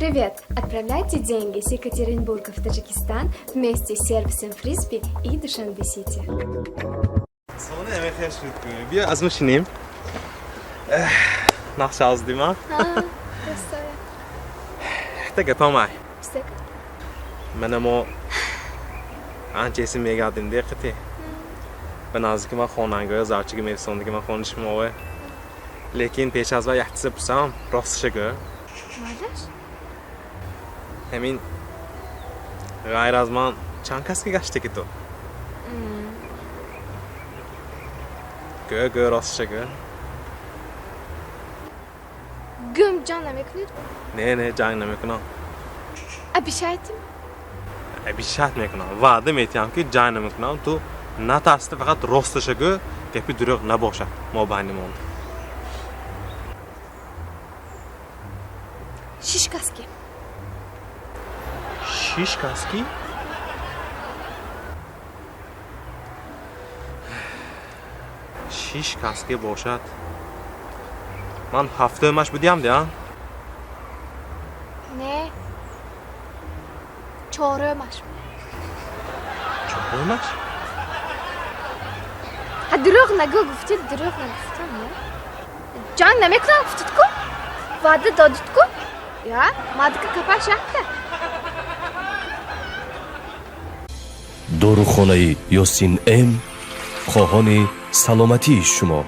Привет! Отправляйте деньги с Екатеринбурга в Таджикистан вместе с сервисом Фрисби и Душанбе-Сити. Биё, аз мо шинем. Нақша аз дима. Якта гапам ай. Мана мо анча эсим мегардим деқити. Ба наздики ман хонангоя завчига мефисонди, ки ман хони шумове. Лекин пеш аз вай як чиза пурсам, ростиша гӯ. Малаш? Ҳамин ғайр аз ман чанд кас ки гаштаки ту? Гӯ, гӯ, ростиша гӯ. Гӯм, ҷанг намекунед? Не, не, ҷанг намекунам. Обещайте? Обещать мекунам, ваъда метиҳам, ки ҷанг намекунам. Ту натарсида, фақат росташа гӯ, гапи дурӯғ набошад мобайни монда. Шиш кас ки. Шиш кас ки? Шиш кас ки бошад, ман ҳафтумаш будиям, диа? Не, чорумаш. Чорумаш? Ҳа, дурӯғ нагӯ гуфтид, дурӯғ нагуфтам. Не, ҷанг намекунам гуфтид ку, ваъда додид ку. Я мадика капаш якта. Дорухонаи Ёсин М хоҳони саломатии шумо.